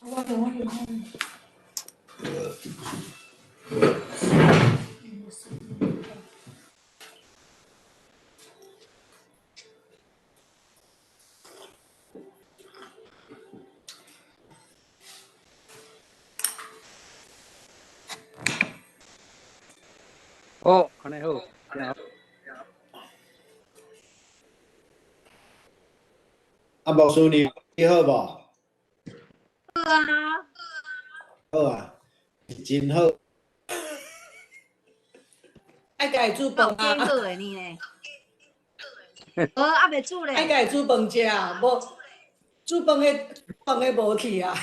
我。哦，按呢好。啊，牧师你你好无？好啊。好啊，真好。爱家己煮饭啊。好的呢。无，还袂煮咧。爱家己煮饭食，无煮饭的饭的无去啊。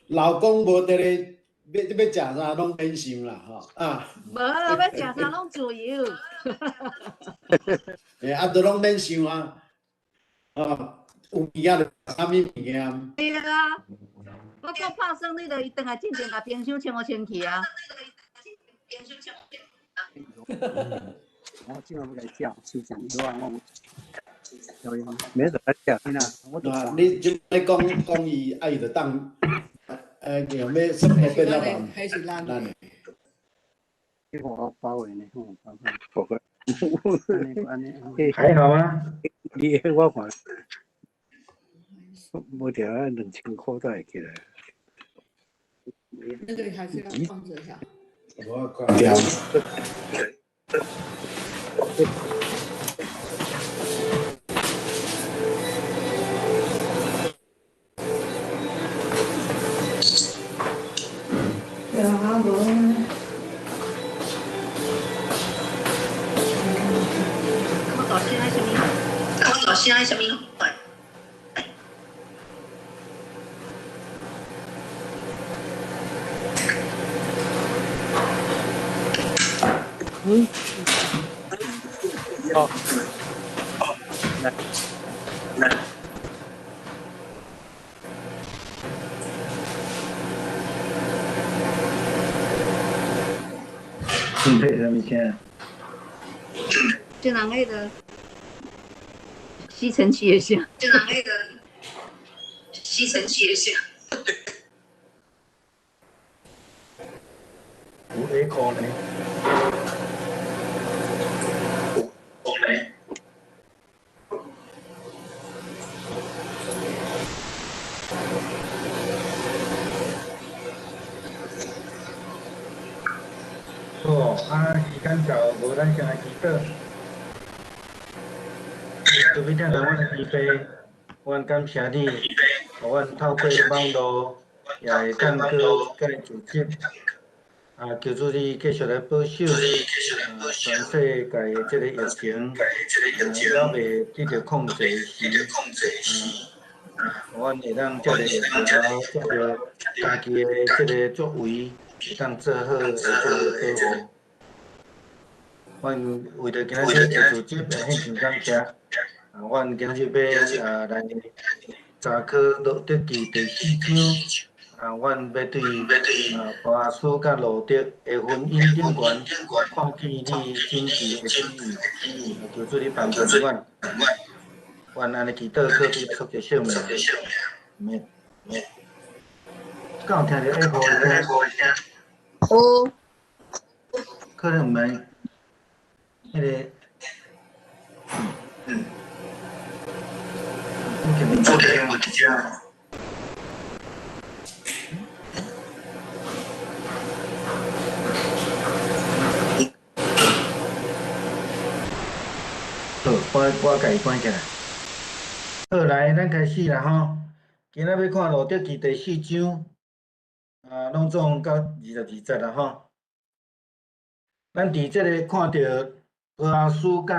老公无伫咧，欲欲食啥拢免想啦，吼啊。无，欲食啥拢自由。欸，啊，都拢免想啊，啊，有物件就啥物物件。对啊，我阁拍算，你著伊转来进前，共冰箱清予清气啊。我今晚欲来食，收上药啊，我有没得来食啦。啊，你就咧讲讲伊，啊，伊就当，用欲什么变啊？彼是咱的。这我包的呢，我包。还好吗？你我看，无条啊，2000箍才会起来。那个还是要放着一下。我关掉。对啊，无。我大声爱啥物？我大声爱啥物？嗯。哦。来。来。分配啥物声？就人彼个吸尘器的声。就人彼个吸尘器的声。有 echo 呢？有呢？好，啊，时间到，无咱先来祈祷。慈悲疼爱阮的天父，阮感谢你，予阮透过网路也会当阁佮你组织。啊，求主你继续来保守，啊，全世界的这个疫情，啊，犹未得到控制时，啊，予阮会当借着疫苗，借着家己的这个作为，会当做好的这个保护。阮为著今仔日的组织来献上感谢。啊，阮今日欲啊来查考路得记第四章。啊，阮欲对啊波阿斯佮路得的婚姻顶悬，看见你真挚的旨意，求主你帮助阮。阮按呢祈祷，靠主耶稣的圣名。阿们。敢有听著 echo 的声？有。可能毋是，彼个，嗯。好，我共伊关起来。好，来，咱开始啦吼。今仔欲看路得记第四章，啊，拢总到22节啦吼。咱伫这个看著波阿斯佮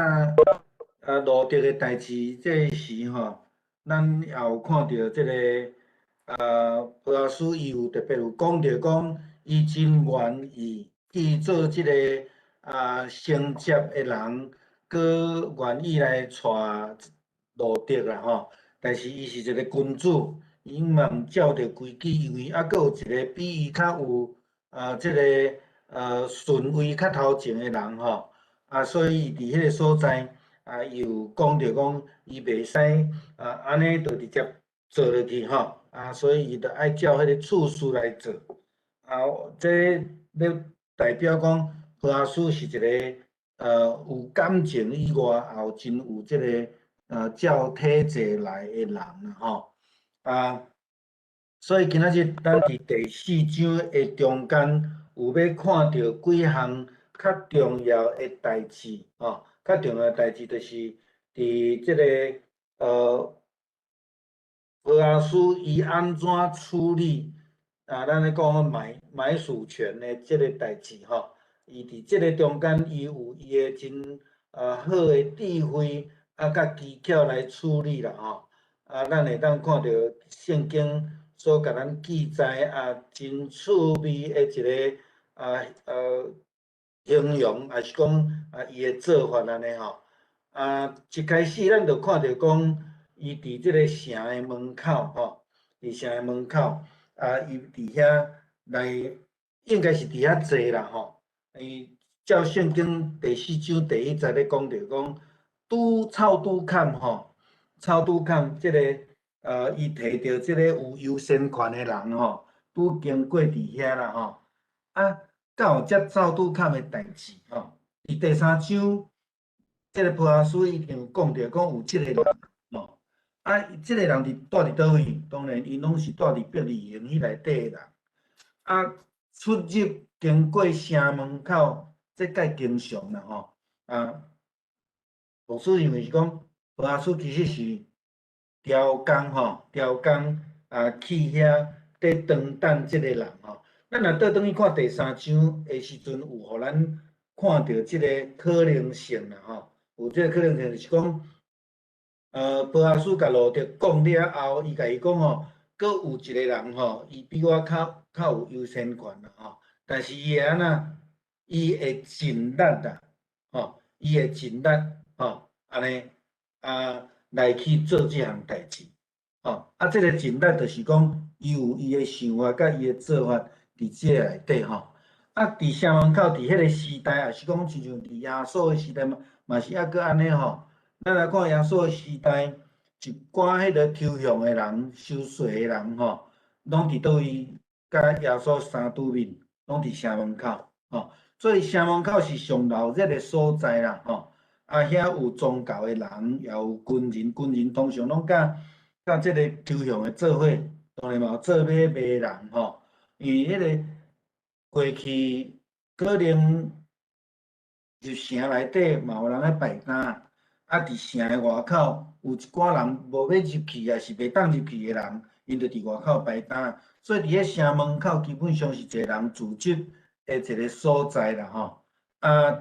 啊路得的代志，这时吼，咱也有看著这个啊波阿斯伊有特别有讲著讲，伊真愿意去做这个啊承接的人，阁愿意来娶路得啦吼。但是伊是一个君子，伊嘛毋照著规矩，因为犹阁有一个比伊较有啊这个顺位较头前的人吼，啊，所以伫彼个所在啊，伊有讲著讲，伊袂使啊按呢就直接做落去吼。啊，所以伊就愛照彼个次序來做。啊，這咧代表講，波阿斯是一个有感情以外，也有真有這个照體制來的人啦吼。啊，所以今仔日咱佇第四章的中間，有欲看著幾項較重要的代誌吼，較重要的代誌就是佇這个波阿斯伊按怎處理啊？咱咧講買贖權的這個代誌吼，伊佇這個中間，伊有伊的真好的智慧啊，佮技巧來處理啦吼。啊，咱會當看著聖經所共咱記載啊，真趣味的一个形容，抑是講啊伊的做法按呢吼。啊，一開始咱就看著講，伊佇這个城的門口吼，佇城的門口，啊，伊佇遐來，應該是佇遐坐啦吼。伊照聖經第四章第一節咧講著講，拄臭拄坎吼，臭拄坎這个，伊提著這个有優先權的人吼，拄經過佇遐啦吼。啊，敢有遮臭拄坎的代誌吼？佇第三章，這个波阿斯已經講著講有這个人吼。啊，這个人佇蹛佇佗位？當然，𪜶攏是蹛佇伯利恆彼內底的人。啊，出入經過城門口，這蓋經常啦吼。啊，牧師認為是講，波阿斯其實是刁工吼，刁工啊去遐佇等等這个人吼。咱若倒轉去看第三章的時陣，有予咱看著這个可能性啦吼。有這个可能性就是講，波阿斯共路得講了後，伊共伊講吼，閣有一個人吼，伊比我較有優先權啦吼，但是伊會按怎？伊會盡力啦，吼，伊會盡力吼，按呢啊來去做這項代誌，吼，啊，這个盡力就是講，伊有伊的想法佮伊的做法佇這內底吼。啊，佇城門口，佇彼个時代，也是講親像佇耶穌的時代嘛，嘛是猶閣按呢吼。咱來看耶穌的時代，一寡彼个抽象的人、收稅的人吼，攏佇佗位佮耶穌相拄面，攏佇城門口吼。所以城門口是上鬧熱的所在啦吼。啊，遐有宗教的人，也有軍人，軍人通常攏佮這个抽象的做伙，當然嘛有做買賣的人吼。因為彼个過去可能入城內底嘛有人咧擺攤。啊！佇城的外口有一寡人無欲入去，抑是袂當入去的人，𪜶就佇外口擺攤。所以佇彼城門口基本上是濟人聚集的一个所在啦吼。啊，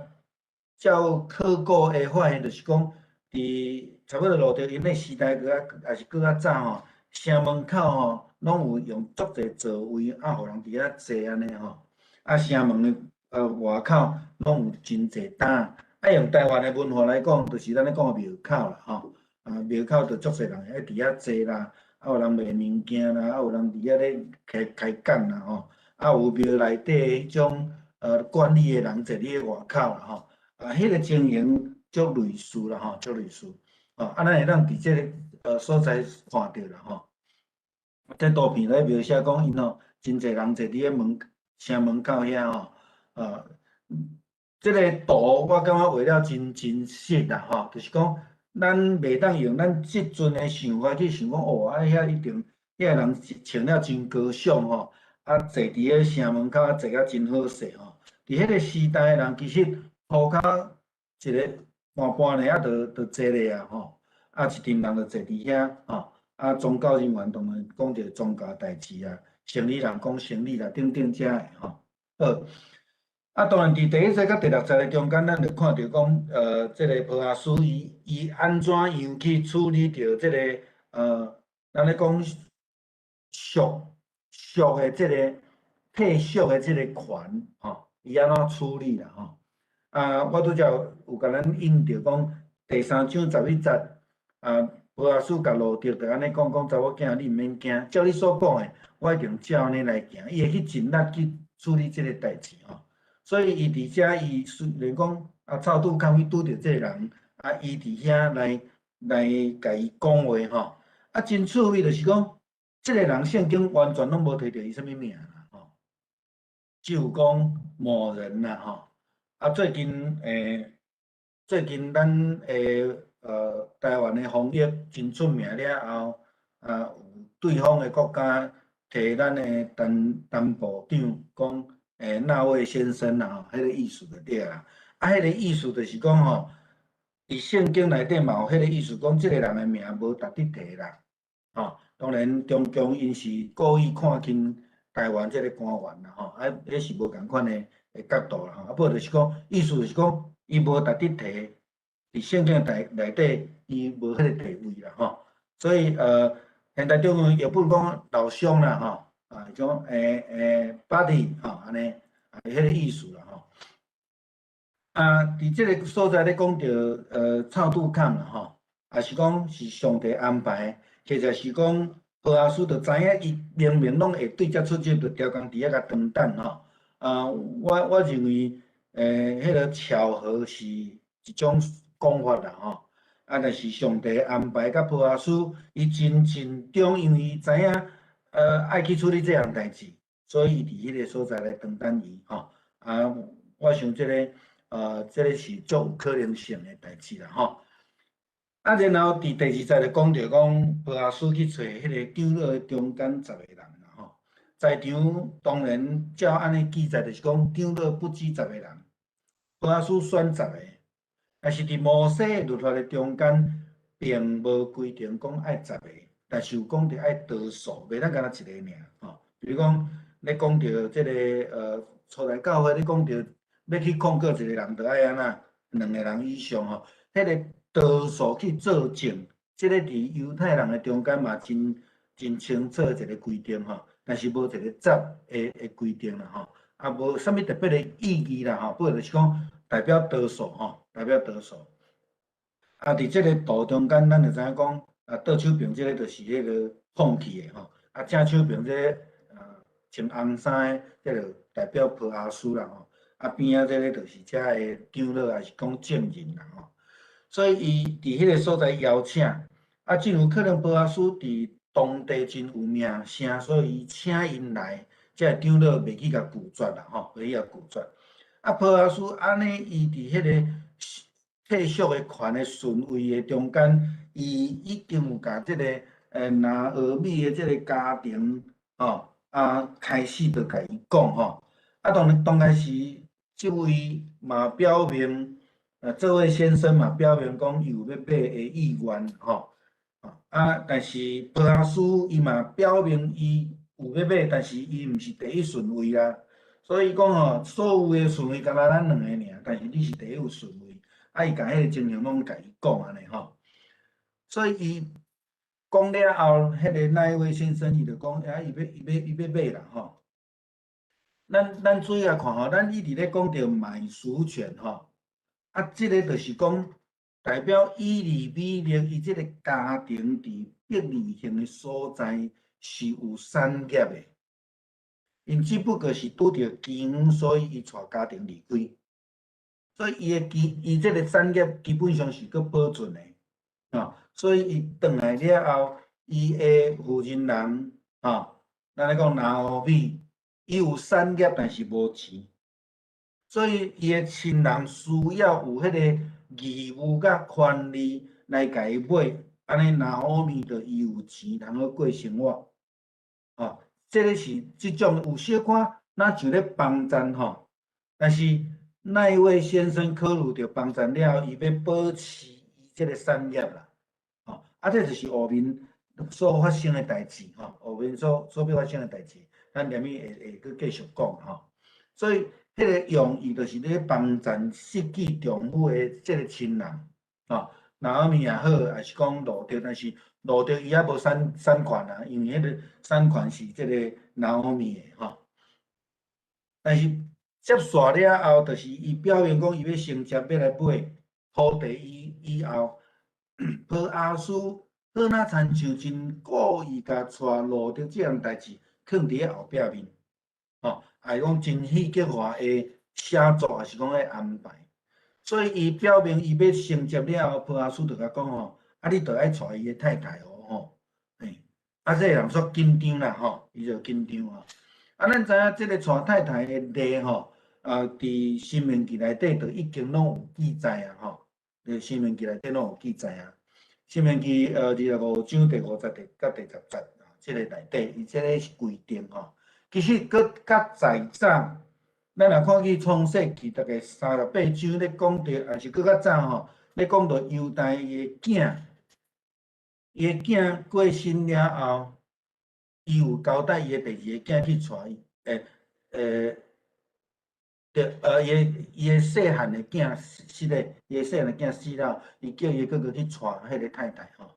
照考古的發現，就是講，佇差不多路德𪜶的時代，閣較抑是閣較早吼，城門口吼攏有用足濟座位，啊，予人佇遐坐按呢吼。啊，城門的外口攏有真濟擔。啊，用台灣的文化來講，就是咱咧講的廟口啦，吼，啊，廟口就足濟人會佇遐坐啦，啊，有人賣物件啦，啊，有人佇遐咧開開講啦，吼，啊，有廟內底彼種管理的人坐佇咧外口啦，吼，啊，彼個情形足類似啦，吼，足類似，吼，啊，咱會當佇這个所在看著啦，吼。這圖片咧描寫講，𪜶吼真濟人坐佇咧門城門口遐吼，啊。這个圖我感覺畫了真真實啦，吼，就是講咱袂當用咱這陣的想法去想講，哦，啊遐一定遐人穿了真高尚吼，啊坐佇咧城門口啊坐甲真好勢吼。佇彼個時代的人其實塗跤一个半半爾啊，就坐咧啊吼，啊一陣人就坐佇遐吼，啊宗教人員當然講著宗教代誌啊，生理人講生理啦，等等遮的吼，好。啊，當然，佇第一節佮第六節的中間，咱就看著講，這个波阿斯伊伊按怎樣去處理著這个咱咧講贖贖的這个退贖的這个權，吼，伊按怎處理啦，吼？啊，我拄才有共咱引著講，第三章11節，啊，波阿斯共路得就按呢講講，查某囝你毋免驚，照你所講的，我一定照按呢來行，伊會去盡力去處理這个代誌，吼。所以伊佇遮，伊雖然講啊，臭拄崁去拄著這个人，啊，伊佇遐來來共伊講話吼，啊，真趣味就是講，這个人聖經完全攏無提著伊啥物名啦，吼，只有講某人啦，吼。啊，最近咱的台灣的防疫真出名了後，啊，有對方的國家提咱的陳部長講，那位先生啦，吼，彼個意思就對啦。啊，彼個意思就是講吼，佇聖經內底嘛有彼個意思，講這个人的名無值得提啦，吼。當然，中共𪜶是故意看輕台灣這个官員啦，吼，啊，彼是無仝款的角度啦，吼。啊，不過就是講，意思就是講，伊無值得提，佇聖經內底，伊無彼个地位啦，吼。所以現代中文譯本講老兄啦，吼，啊，種buddy 吼，按呢，啊，彼個意思啦，吼。啊，佇這个所在咧講著臭肚坎啦，吼，也是講是上帝安排，或者是講波阿斯就知影伊明明攏會對遮出入，就刁工佇遐共等等吼。啊，我認為，彼个巧合是一種講法啦，吼。啊，但是上帝安排佮波阿斯，伊真慎重，因為伊知影，愛去處理這項代誌，所以伊佇彼个所在來等等伊，吼。啊，我想這個是足有可能性的代誌啦，吼。啊，然後佇第二節就講著講，波阿斯去揣彼个長老的中間十个人啦，吼。在場當然照按呢記載，就是講長老不止十個人，波阿斯選十個，但是佇摩西律法的中間，並無規定講愛十個，但是有講著愛多數，袂當干焦一个爾，吼。比如講，咧講著這个初代教會咧講著欲去控告一個人，著愛按怎兩个人以上吼，彼个多數去作證，這个佇猶太人的中間嘛真清楚一个規定吼，但是無一个十的規定啦吼，啊無啥物特別的意義啦吼，不過就是講代表多數吼，代表多數。啊，佇這个圖中間，咱就知影講，啊，倒手邊這个就是彼个放棄的吼，啊，正手邊這个穿紅衫的，這个代表波阿斯啦吼，啊邊仔這个就是遮的長老，也是講證人啦吼。所以伊佇彼个所在邀請，啊，真有可能波阿斯佇當地真有名聲，所以伊請𪜶來，這个長老袂去共拒絕啦吼，袂去共拒絕。啊，波阿斯按呢，伊佇彼个退休的權的順位的中間，伊已經有共這个拿俄米的這个家庭吼，啊開始就共伊講吼，啊當然當開時，這位嘛表明，這位先生嘛表明講伊有欲買的意願吼，啊，但是波阿斯伊嘛表明伊有欲買，但是伊毋是第一順位啊，所以講吼，所有的順位敢若咱兩個爾，但是你是第一有順位，啊，伊共彼个情形攏共伊講按呢吼，所以伊講了後，彼个那一位先生伊就講，啊，伊欲買啦吼。咱注意來看吼，咱一直咧講著買贖權吼，啊，這个就是講代表以利米勒伊這个家庭佇伯利恆的所在是有產業的，𪜶只不過是拄著饑荒，所以伊帶家庭離開，所以伊的基伊這个產業基本上是閣保存的，吼，所以伊轉來了後，伊的婦人人，吼，咱咧講拿俄米，伊有產業，但是無錢，所以伊的親人需要有彼個義務佮權利來共伊買，按呢拿俄米就伊有錢通好過生活，吼，這个是這種有小可若像咧幫贊吼，但是那一位先生考慮著幫贊了後，伊欲保持伊這个產業啦，吼，啊，這就是後面所發生的代誌吼，後面所欲發生的代誌，咱連續會閣繼續講吼。所以，彼个用意就是咧幫贊失去丈夫的這个親人，吼，拿俄米也好，抑是講路得，但是路得伊猶無產權啊，因為彼个產權是這个拿俄米的吼。但是接煞了後，就是伊表明講伊欲承接，欲來買土地以後，波阿斯好若親像真故意共帶路得這項代誌，囥佇咧後壁面，吼，也是講真戲劇化的寫作，抑是講咧安排。所以伊表明伊欲承接了後，波阿斯就共講吼，啊，你著愛娶伊的太太哦，吼，嘿，啊，這个人煞緊張啦吼，伊就緊張吼。啊，咱知影這个娶太太的例吼，啊，佇申命記內底就已經攏有記載啊吼，佇申命記內底攏有記載啊。申命記25章第5節佮第10節，這个內底，伊這个是規定吼。其實閣較在早，咱若看去創世記大概38章咧講著，抑是閣較早吼，咧講著猶大伊的囝，伊的囝過身了後，伊有交代伊的第二个囝去娶伊，對，伊的細漢的囝死咧，伊的細漢的囝死了，伊叫伊的哥哥去娶彼个太太吼。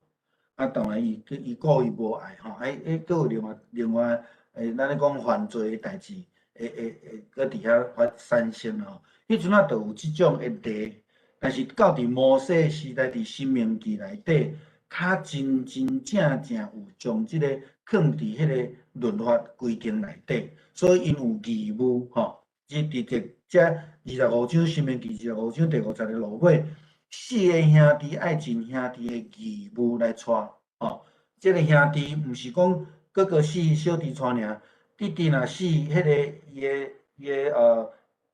啊，當然伊故意無愛吼，彼閣有另外，咱咧講犯罪的代誌，會閣佇遐發產生吼。彼陣仔就有這種的例，但是到佇摩西時代，佇申命記內底，較真真正正有將這個囥佇彼個律法規定內底，所以𪜶有義務吼。這佇這二十五章申命記25章第5節的落尾，四个兄弟愛盡兄弟的義務來娶吼。這个兄弟毋是講哥哥死，小弟娶爾，弟弟若死，彼个伊的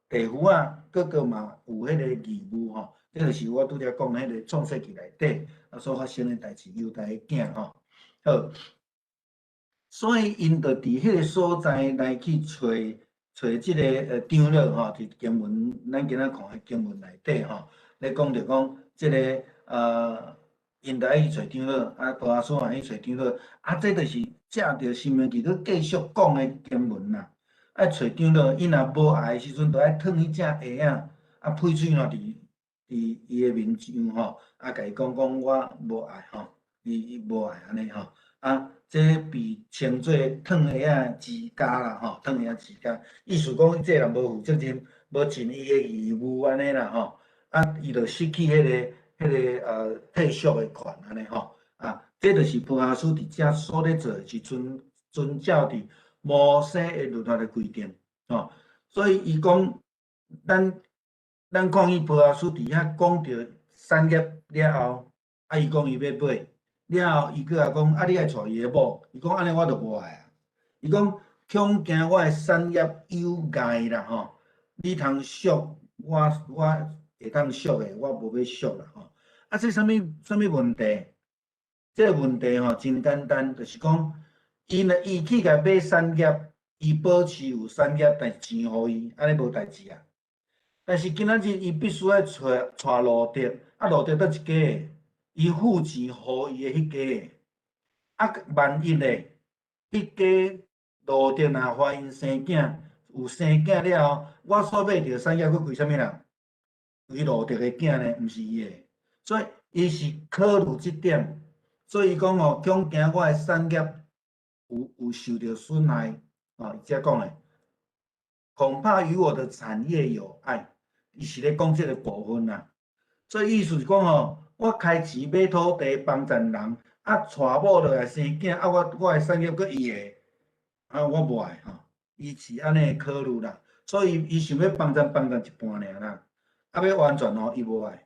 弟婦仔，哥哥嘛有彼个義務吼。這就是我拄才講彼个創世記內底啊所發生的代誌，猶大的囝吼。好，所以𪜶就佇彼个所在來去揣揣這个長老吼，佇經文，咱今仔看的經文內底吼，咧講著講這个𪜶就愛去揣長老，啊，波阿斯嘛去揣長老，啊，這就是藉著申命記閣繼續講的經文啦。愛揣長老，伊若無愛的時陣，就愛褪彼隻鞋仔，啊，屁喙瀾佇伊的面上吼，啊，共伊講講我無愛吼，伊無愛按呢吼，啊，這被稱做褪鞋仔之家啦吼，褪鞋仔之家，意思講這个人無負責任，無盡伊的義務按呢啦吼，啊，伊就失去彼个退贖的權按呢吼，啊，這就是波阿斯佇遮所咧做的是遵照佇摩西的律法的規定，吼，所以伊講咱講伊波阿斯佇遐講著產業了後，啊，伊講伊欲買，了後伊閣來講，啊，你愛娶伊的某，伊講按呢我就無愛啊。伊講恐驚我的產業有礙啦吼，你通贖我，我會當贖的，我無欲贖啦吼。啊，這啥物問題？這個問題吼真簡單，就是講，伊若伊去共買產業，伊保持有產業，但是錢予伊，按呢無代誌啊。但是今仔日伊必須愛娶路得，啊路得佗一家？伊付錢予伊的彼家，啊萬一咧，彼家路得若懷孕生囝，有生囝了後，我所買著產業閣歸啥物人？歸路得的囝呢，毋是伊的，所以伊是考慮這點，所以伊講吼，恐驚我的產業有受著損害，哦，伊才講的，恐怕與我的產業有礙，伊是咧講這个部分啦。所以意思是講吼，我開錢買土地幫贊人，啊，娶某落來生囝，啊，我的產業閣伊的，啊，我無愛吼，伊是按呢考慮啦，所以伊想欲幫贊幫贊一半爾啦，啊，欲完全吼伊無愛，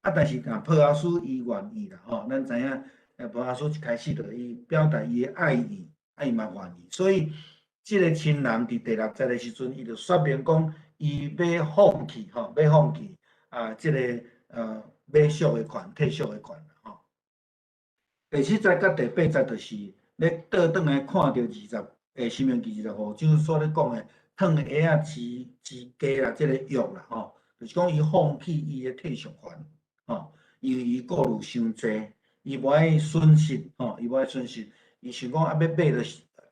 啊，但是若波阿斯伊願意啦吼，咱知影，波阿斯一開始就伊表達伊的愛意，啊，伊嘛願意，所以這个親人佇第6節的時陣，伊就說明講，伊欲放棄吼，欲放棄啊，這个買贖的權、退贖的權吼。第7節佮第8節就是咧倒轉來看著申命記25章所咧講的褪鞋仔之家啦，這个約啦吼，就是講伊放棄伊的退贖權吼，因為伊顧慮傷濟，伊無愛損失吼，伊無愛損失，伊想講啊，欲買就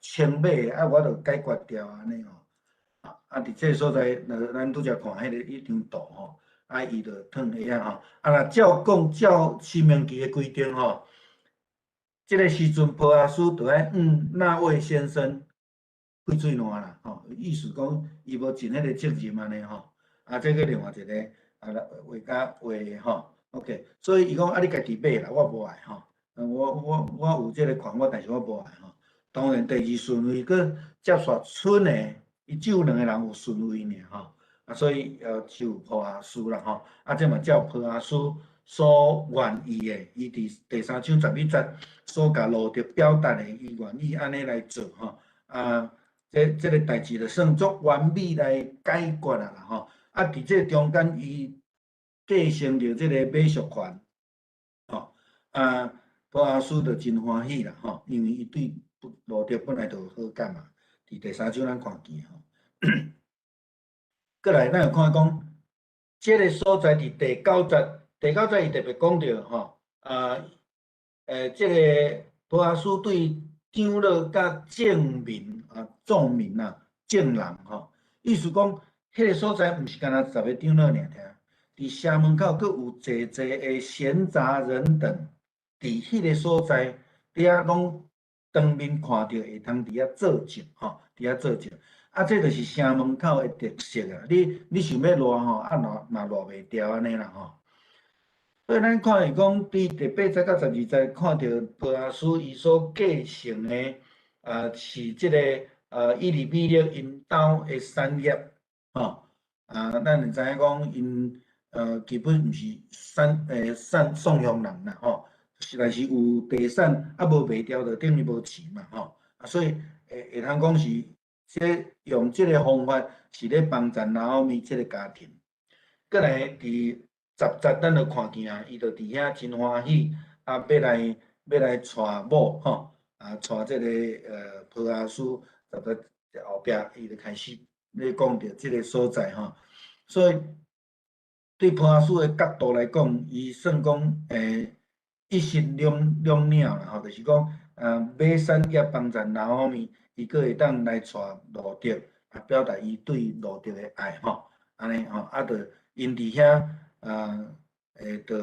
清買的，啊，我就解決掉按呢吼。啊，佇這个所在，咱拄才看彼張圖吼，啊，伊就褪鞋仔吼。啊，若照講照申命記的規定吼，這个時陣波阿斯就愛那位先生屁喙瀾啦吼，意思講伊無盡彼個責任按呢吼。啊，這個另外一個啊，畫家畫的吼，OK，所以伊講啊，你家己買啦，我無愛吼。我有這个權，我但是我無愛吼。當然第二順位閣接續賰的，伊只有兩个人有順位爾吼。啊，所以就波阿斯啦吼。啊，這嘛照波阿斯所願意的，伊佇第三章十一節所共路得表達的，伊願意按呢來做吼。啊，這個代誌就算足完美來解決啊啦吼。啊，佇這個中間，伊繼承著這個買贖權，吼啊，波阿斯就真歡喜啦吼，因為伊對路得本來就有好感嘛。佇第三章咱看見吼。過來，咱有看講，這個所在佇第九節，第九節伊特別講著吼，啊，這個波阿斯對長老佮眾民啊，眾民啊，眾人吼，意思講，彼個所在毋是干焦十个長老爾爾，佇城門口閣有濟濟的閒雜人等，佇彼個所在，佇遐攏當面看著會通佇遐作證吼，佇遐作證。啊，這就是城門口的特色啊！你想欲賴吼，啊賴嘛賴袂牢按呢啦吼。所以咱看伊講，佇第八節到十二節看著波阿斯伊所繼承的啊，是這個以利米勒𪜶兜的產業吼。啊，咱會知影講𪜶基本毋是產產宋鄉人啦吼，實在是有地產啊無賣掉就等於無錢嘛吼。啊，所以會通講是這用這個方法是咧幫助拿俄米這個家庭。過來佇十節，咱就看見啊，伊就佇遐真歡喜，啊，欲來娶某吼，啊，娶這個波阿斯，十節後壁伊就開始咧講著這個所在吼，所以對波阿斯的角度來講，伊算講一石兩鳥啦吼，就是講買產業幫助拿俄米，伊閣會當來娶路得，啊，表達伊對路得的愛吼，按呢吼，啊，就𪜶佇遐啊，會就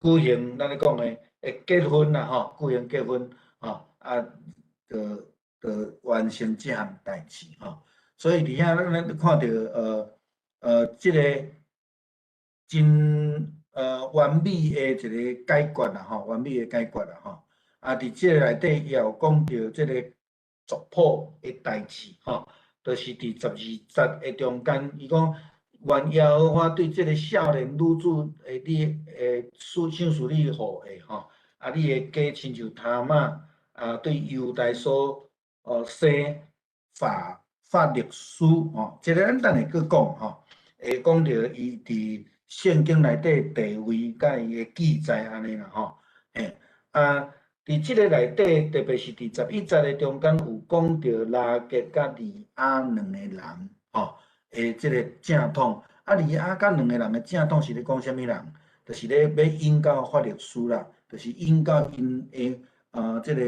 舉行咱咧講的會結婚啦吼，舉行結婚吼，啊，就完成這項代誌吼。所以佇遐咱看著這個真完美的一個解決啦吼，完美的解決啦吼。啊，佇這個內底伊也有講著這個族譜的代誌吼，就是佇十二節的中間，伊講願耶和華對這個少年女子的你的賞賜你後裔吼，啊，你的家親像他瑪啊，對猶大所生法勒斯吼，這個咱等下閣講吼，會講著伊佇聖經內底地位佮伊的記載按呢啦吼，嘿，啊，佇這個內底，特別是佇十一節的中間有講著拉結佮利亞兩個人吼的這個正統，啊，利亞佮兩個人的正統是咧講啥物人？就是咧欲引到法勒斯啦，就是引到𪜶的這個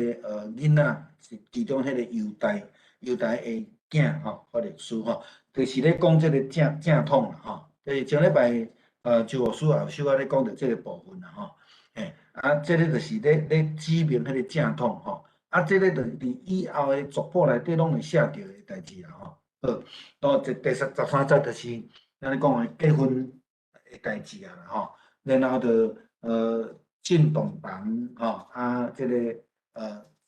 囡仔，是其中彼個猶大的囝吼，法勒斯吼，就是咧講這個正統啦吼。就是上禮拜周牧師也有小可咧講著這個部分啦吼。嘿，啊，這個就是咧指明彼個正統吼。啊，這個就是佇以後的族譜內底攏會寫著的代誌啦吼。好，到這第13節就是咱咧講的結婚的代誌啊啦吼。然後就進洞房吼，啊，這個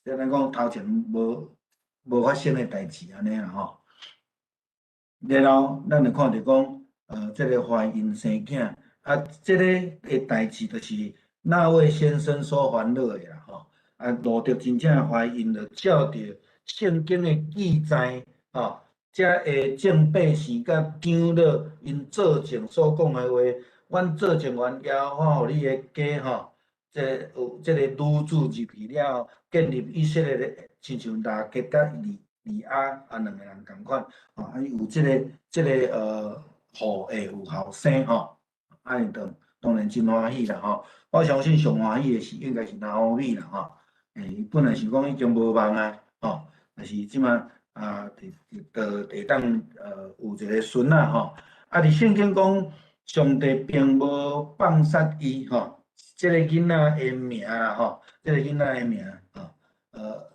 即咱講頭前無發生的代誌按呢啦吼。然後咱就看著講，這個懷孕生囝，啊，這個的代誌就是那位先生所煩惱的啦吼。啊，路得真正懷孕，就照著聖經的記載，吼，才會眾百姓佮長老𪜶作證所講的話，阮作證願耶和華予你的家吼，這有這個女子入去了後，建立以色列的，親像拉結佮利亞啊兩個人仝款，吼，啊有這個後裔有後生吼，啊𪜶當然真歡喜啦吼。我相信上歡喜的是應該是拿俄米啦吼，伊本來想講已經無望啊，吼，但是這馬啊，就會當有一個孫仔吼。啊，佇聖經講，上帝並無放殺伊吼，這個囡仔的名啦吼，這個囡仔的名吼，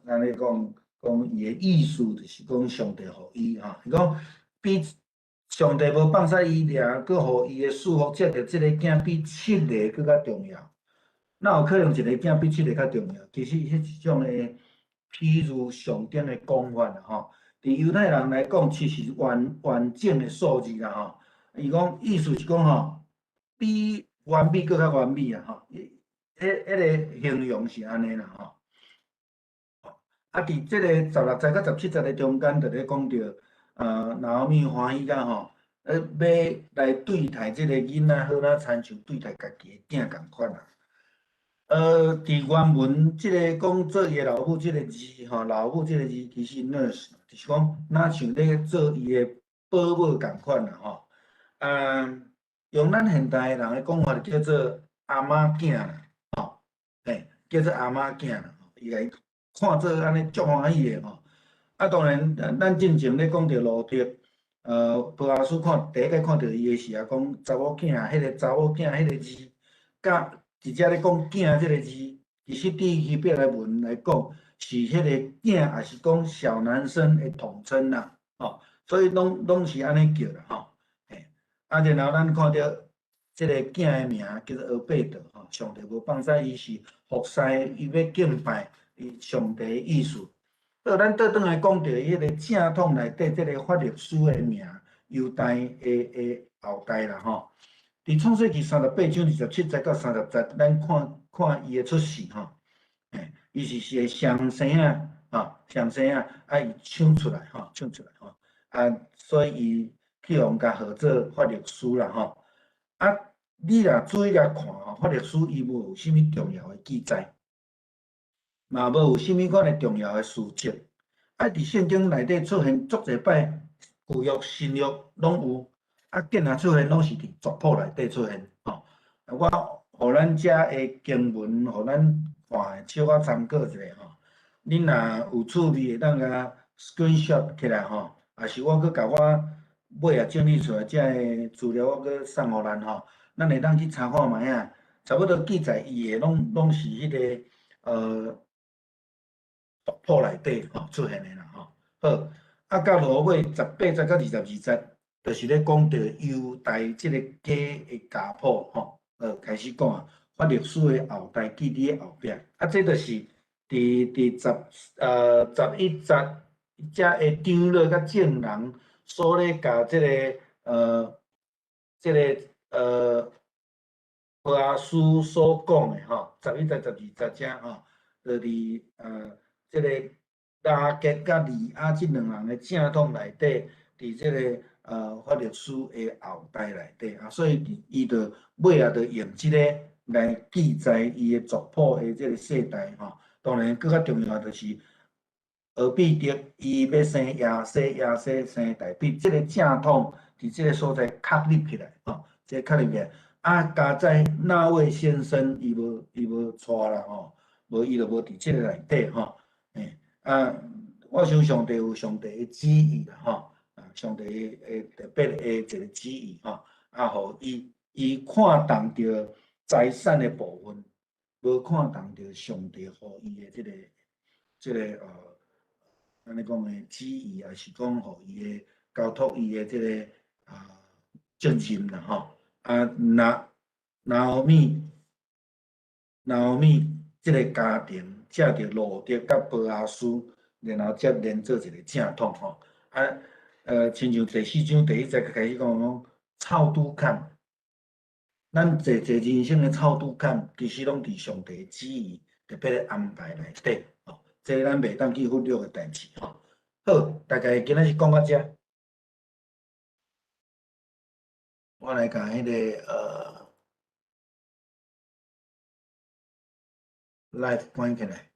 咱咧講講伊的意思就是講上帝予伊吼，伊講比上帝無放殺伊爾，閣予伊的祝福，藉著這個囝比七個閣較重要。哪有可能一個囝比七個較重要？其實彼一種的譬喻上頂的講法啦吼。佇猶太人來講，七是完整的數字啦吼。伊講意思是講吼，比完美閣較完美啊吼，彼個形容是按呢啦吼。啊，佇這個16節佮17節的中間，就咧講著，拿俄米歡喜甲吼，要來對待這個囡仔好若親像對待家己的囝仝款啊。佇原文這個講做伊的老母這個字吼，老母這個字其實 nurse，就是講若像咧做伊的保姆仝款啦吼。啊，用咱現代人的講法，就叫做阿媽囝啦，吼，嘿，叫做阿媽囝啦，伊來看做按呢足歡喜的吼。啊，當然，咱進前咧講著路得，波阿斯看第一擺看著伊的時啊，講查某囝，彼個查某囝彼個字，佮直接咧講囝這個字，其實佇希伯來文來講，是彼個囝，抑是講小男生的統稱啦，吼，所以攏是按呢叫啦，吼。啊，然後咱看著這個囝的名叫做俄貝德，吼，上帝無放屎，伊是服侍，伊欲敬拜伊上帝的意思。好，咱倒轉來講著彼個正統內底這個法勒斯的名，猶大的後代啦，吼。佇創世記38章27節到30節，咱看看伊的出世吼。嘿，伊是一個雙生仔，吼，雙生仔，啊，伊搶出來，吼，搶出來，吼，啊，所以伊去予人共號做法勒斯啦，吼。啊，你若注意共看吼，法勒斯伊無有啥物重要的記載，嘛無有啥物款的重要的事蹟。啊，佇聖經內底出現足濟擺，舊約、新約攏有。啊，見若出現攏是佇族譜內底出現，吼。我予咱遮的經文，予咱看，小可參考一下吼。恁若有趣味，會當共 screenshot 起來吼，抑是我閣共我尾仔整理出來遮个資料，我閣送予咱吼。咱會當去查看覓仔，差不多記載伊的攏是彼個族譜內底吼出現的啦吼。好，啊到落尾18節到22節，就是咧講著猶大這個家的家譜吼，開始講啊，法勒斯的後代記佇後壁，啊，這就是佇11節遮的長老佮眾人所咧共這個波阿斯所講的吼，11節12節遮吼，就佇這個拉結佮利亞這兩人的正統內底，佇這個法勒斯的後代內底啊，所以伊就尾仔就用這個來記載伊的族譜的這個世代吼。當然，閣較重要就是俄貝德伊欲生耶西，耶西生大衛，這個正統佇這個所在確立起來吼，這個確立起來。啊，佳哉那位先生伊無娶啦吼，無伊就無佇這個內底吼。嘿，啊，我想上帝有上帝的旨意啦吼。啊，上帝的特別的一個旨意吼，啊，予伊伊看重著財產的部分，無看重著上帝予伊的這個按呢講的旨意，抑是講予伊的交託伊的這個啊責任啦吼。啊，拿俄米這個家庭藉著路得佮波阿斯，然後才連做一個正統吼。啊，親像第四章第一節開始講講臭拄坎，咱濟濟人生的臭拄坎，其實攏佇上帝旨意特別的安排內底，吼，這個咱袂當去忽略的代誌，吼。好，大概今仔日講到遮，我來共彼個live 關起來。